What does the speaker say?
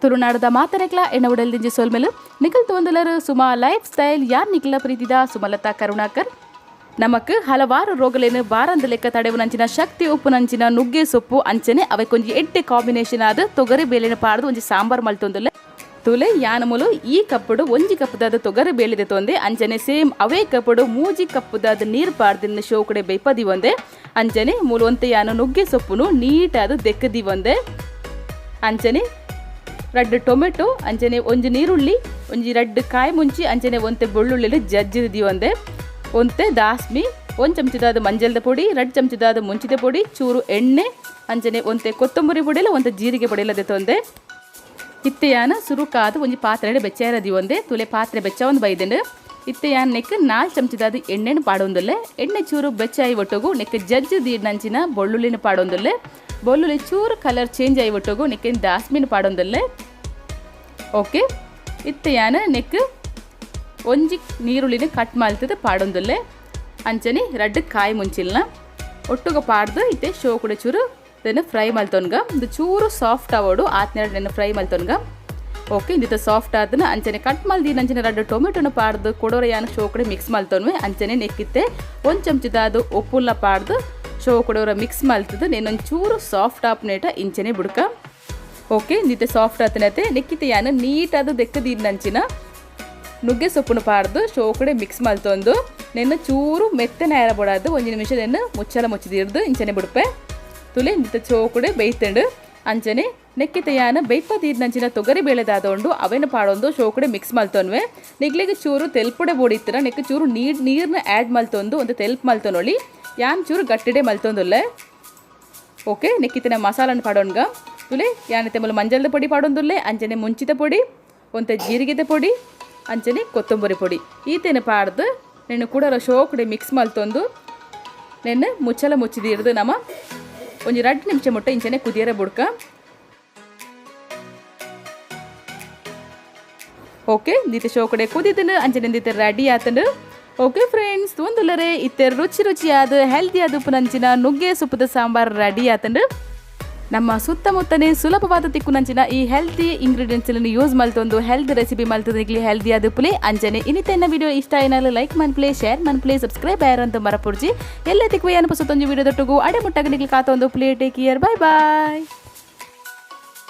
ತುಳುನಾಡದ ಮಾತರೆಕ್ಲ ಎಣ್ಣ ಉಡಲ್ದಿಂಜಿ ಸೊಲ್ಮೆಲು. ನಿಕಲ್ ತೋಂದುಲರು ಸುಮಾ ಲೈಫ್ ಸ್ಟೈಲ್, ಯಾರ್ ನಿಕ್ಲ ಪ್ರೀತಿದ ಸುಮಲತಾ ಕರುಣಾಕರ್. ನಮಕ್ ಹಲವಾರು ರೋಗಲೇನು ಬಾರಂದ ಲೆಕ್ಕ ತಡೆವುನಂಚಿನ ಶಕ್ತಿ ಉಪ್ಪುನಂಚಿನ ನುಗ್ಗೆ ಸೊಪ್ಪು ಅಂಚನೆ ಅವೆಕೊಂಜಿ ಎಡ್ಡೆ ಕಾಂಬಿನೇಷನ್ ಆದ್ ತೊಗರಿ ಬೇಳೆನ ಪಾಡ್ದು ಒಂಜಿ ಸಾಂಬಾರ್ ಮಲ್ತೊಂದುಲ್ಲೆ. ತುಲೆ ಯಾನಮುಲು ಈ ಕಪ್ಪುಡು ಒಂಜಿ ಕಪ್ಪುದಾದ ತೊಗರಿ ಬೇಳೆದ ತೊಂದೆ ಅಂಚನೆ ಸೇಮ್ ಅವೇ ಕಪ್ಪುಡು ಮೂಜಿ ಕಪ್ಪುದಾದ ನೀರು ಪಾಡ್ದಿನ ಶೋಕಡೆ ಬೇಪದಿ ಒಂದೆ ಅಂಚನೆ ಮೂಲು ಒಂತೆ ಯಾನು ನುಗ್ಗೆ ಸೊಪ್ಪುನು ನೀಟಾದ ದೆಕ್ಕದಿ ಒಂದೆ ಅಂಚನೆ ರಡ್ಡು ಟೊಮೆಟೊ ಅಂಚನೆ ಒಂಜಿ ನೀರುಳ್ಳಿ ಒಂಜಿ ರಡ್ಡು ಕಾಯಿ ಮುಂಚಿ ಅಂಚನೆ ಒಂತೆ ಬೆಳ್ಳುಳ್ಳಿ ಜಜ್ಜಿದಿ ಒಂದೆ ಒಂತೆ ದಾಸ್ಮಿ ಒಂದು ಚಮಚದಾದ ಮಂಜಲ್ದ ಪೊಡಿ 2 ಚಮಚದಾದ ಮುಂಚಿದ ಪೊಡಿ ಚೂರು ಎಣ್ಣೆ ಅಂಚನೆ ಒಂತೆ ಕೊತ್ತಂಬರಿ ಪೊಡಿಲ ಒಂತೆ ಜೀರಿಗೆ ಪೊಡಿಲ ದೆತ್ತೊಂದೆ. ಇತ್ತೆಯಾನ ಸುರುಕಾದ ಒಂಜಿ ಪಾತ್ರೆ ಬೆಚ್ಚಾರದಿ ಒಂದೆ ತುಲೆ ಪಾತ್ರೆ ಬೆಚ್ಚ ಒಂದು ಬೈದೆಂಡು. ಇತ್ತೆಯಾನ ನೆಕ್ 4 ಚಮಚದಾದ ಎಣ್ಣೆನ ಪಾಡೊಂದುಲ್ಲೆ. ಎಣ್ಣೆ ಚೂರು ಬೆಚ್ಚಾಯಿ ಒಟ್ಟುಗು ನೆಕ್ ಜಜ್ಜು ದೀಡ್ನಂಚಿನ ಬೆಳ್ಳುಳ್ಳಿನ ಪಾಡೊಂದುಲ್ಲೆ. ಬೆಳ್ಳುಳ್ಳಿ ಚೂರು ಕಲರ್ ಚೇಂಜ್ ಆಯಿ ಒಟ್ಟುಗು ನೆಕ್ ದಾಸ್ಮಿನ ಪಾಡೊಂದುಲ್ಲೆ. ಓಕೆ, ಇತ್ತೆಯಾನ ನೆಕ್ ಒಂಜಿ ನೀರುಳ್ಳಿನ ಕಟ್ ಮಲ್ತದ ಪಾಡೊಂದುಲ್ಲೆ. ಅಂಚನೆ ರಡ್ಡು ಕಾಯಿ ಮುಂಚಿಲ್ನ ಒಟ್ಟುಗ ಪಾಡ್ದು ಇತ್ತೆ ಶೋಕುಡೆ ಚೂರು ಇದನ್ನು ಫ್ರೈ ಮಲ್ತೊನ್ಗ. ಇದು ಚೂರು ಸಾಫ್ಟ್ ಆವೋಡು ಆತ್ನೆರಡು ನೆನ್ನು ಫ್ರೈ ಮಲ್ತೊನ್ಗ. ಓಕೆ, ಇಂದಿತ್ತ ಸಾಫ್ಟ್ ಆದನ ಅಂಚನೆ ಕಟ್ ಮಲ್ದಿನ ಅಂಚನೆ ರಡ್ಡು ಟೊಮೆಟೊನ ಪಾಡ್ದು ಕೊಡೋರೆ ಯಾನು ಶೋಕಡೆ ಮಿಕ್ಸ್ ಮಲ್ತೊನ್ವೆ. ಅಂಚನೆ ನೆಕ್ಕಿತ್ತೆ ಒಂದು ಚಮಚದಾದ ಉಪ್ಪುಲ್ಲ ಪಾಡ್ದು ಶೋಕುಡೋರ ಮಿಕ್ಸ್ ಮಲ್ತದ ನೆನ್ನೊಂದು ಚೂರು ಸಾಫ್ಟ್ ಆಪ್ನೇಟ ಇಂಚನೆ ಬುಡ್ಕ. ಓಕೆ, ಇಂದಿತ್ತೆ ಸಾಫ್ಟ್ ಆತನತೆ ನೆಕ್ಕಿತ್ತೆ ಯಾನು ನೀಟಾದ ದೆಕ್ಕದಿನ ನುಗ್ಗೆ ಸೊಪ್ಪುನು ಪಾಡ್ದು ಶೋಕಡೆ ಮಿಕ್ಸ್ ಮಲ್ತೊಂದು ನೆನ್ನ ಚೂರು ಮೆತ್ತನೆ ಆರಬೊಡಾದು ಒಂಜಿ ನಿಮಿಷ ನೆನ್ನು ಮುಚ್ಚಲ ಮುಚ್ಚಿದಿರ್ದು ಇಂಚನೆ ಬುಡ್ಪೆ. ತುಲೆ ಇಂದಿತ್ತ ಚೋಕುಡೆ ಬೇಯ್ತಂಡು ಅಂಚನೆ ನೆಕ್ಕಿತ ಯಾನ ಬೇಯ್ಪದೀರ್ನಂಚಿನ ತೊಗರಿ ಬೇಳೆದಾದೊಂಡು ಅವೇನು ಪಾಡೊಂದು ಶೋಕಡೆ ಮಿಕ್ಸ್ ಮಲ್ತೊನ್ವೆ. ನೆಗ್ಲಿಗೆ ಚೂರು ತೆಲ್ಪುಡೆ ಬೋಡಿತ್ತರ ನೆಕ್ ಚೂರು ನೀರ್ನ ಆ್ಯಡ್ ಮಲ್ತೊಂದು ಒಂದು ತೆಲ್ಪ್ ಮಲ್ತೊನೊಳಿ ಯಾನ್ ಚೂರು ಗಟ್ಟಿಡೆ ಮಲ್ತೊಂದುಲ್ಲೆ. ಓಕೆ, ನೆಕ್ಕಿತನ ಮಸಾಲನ್ನು ಪಾಡೊನ್ಗ. ತುಲೆ ಯಾನತೆ ಮೂಲ ಮಂಜಲ್ದ ಪೊಡಿ ಪಾಡೊಂದುಲ್ಲೆ ಅಂಚನೆ ಮುಂಚಿತ ಪೊಡಿ ಒಂತೆ ಜೀರಿಗೆದ ಪೊಡಿ ಅಂಚನೆ ಕೊತ್ತಂಬರಿ ಪೊಡಿ ಈತೇನೆ ಪಾಡ್ದು ನೆನ್ನು ಕೂಡ ಶೋಕಡೆ ಮಿಕ್ಸ್ ಮಲ್ತೊಂದು ನೆನ್ನು ಮುಚ್ಚಲ ಮುಚ್ಚಿದಿರ್ದು ನಮ್ಮ ಒಂಜಿ 2 ನಿಮಿಷ ಮುಟ್ಟ ಇಂಚನೆ ಕುದಿಯರ ಬುಡ್ಕ. ಓಕೆ, ದೀತೆ ಶೋಕಡೆ ಕುದಿದನು ಅಂಚನೆ ದೀತೆ ರೆಡಿ ಆತನು. ಓಕೆ ಫ್ರೆಂಡ್ಸ್, ಒಂದುಲ್ಲರೆ ಇತ್ತೆ ರುಚಿ ರುಚಿಯಾದ ಹೆಲ್ದಿ ಆದ ಉಪ್ಪುನಂಚಿನ ನುಗ್ಗೆ ಸೊಪ್ಪುದ ಸಾಂಬಾರ್ ರೆಡಿ ಆತಂಡು. ನಮ್ಮ ಸುತ್ತಮುತ್ತನೇ ಸುಲಭವಾದ ತಿಕ್ಕುನಂಚಿನ ಈ ಹೆಲ್ತಿ ಇಂಗ್ರೀಡಿಯೆಂಟ್ಸ್ ಯೂಸ್ ಮಲ್ತೊಂದು ಹೆಲ್ತ್ ರೆಸಿಪಿ ಮಲ್ತೊಂದು ಹೆಲ್ದಿ ಆದ ಪುಲೆ ಅಂಚನೆ ಇನ್ನಿತೆನ್ನ ವಿಡಿಯೋ ಇಷ್ಟ అయినాಲು ಲೈಕ್ ಮನ್ಪ್ಲೆ ಶೇರ್ ಮನ್ಪ್ಲೆ ಸಬ್ಸ್ಕ್ರೈಬ್ ಆಯರಂತ ಮರಪುರ್ಜಿ. ಎಲ್ಲ ತಿಕ್ಕುವೆ ಅನುಪಸುತ್ತೊಂದು ವಿಡಿಯೋ ದೊಟ್ಟುಗು ಅಡೆ ಮುಟ್ಟಾಗ Nigli ಕಾತೊಂದು play. Take care, bye bye.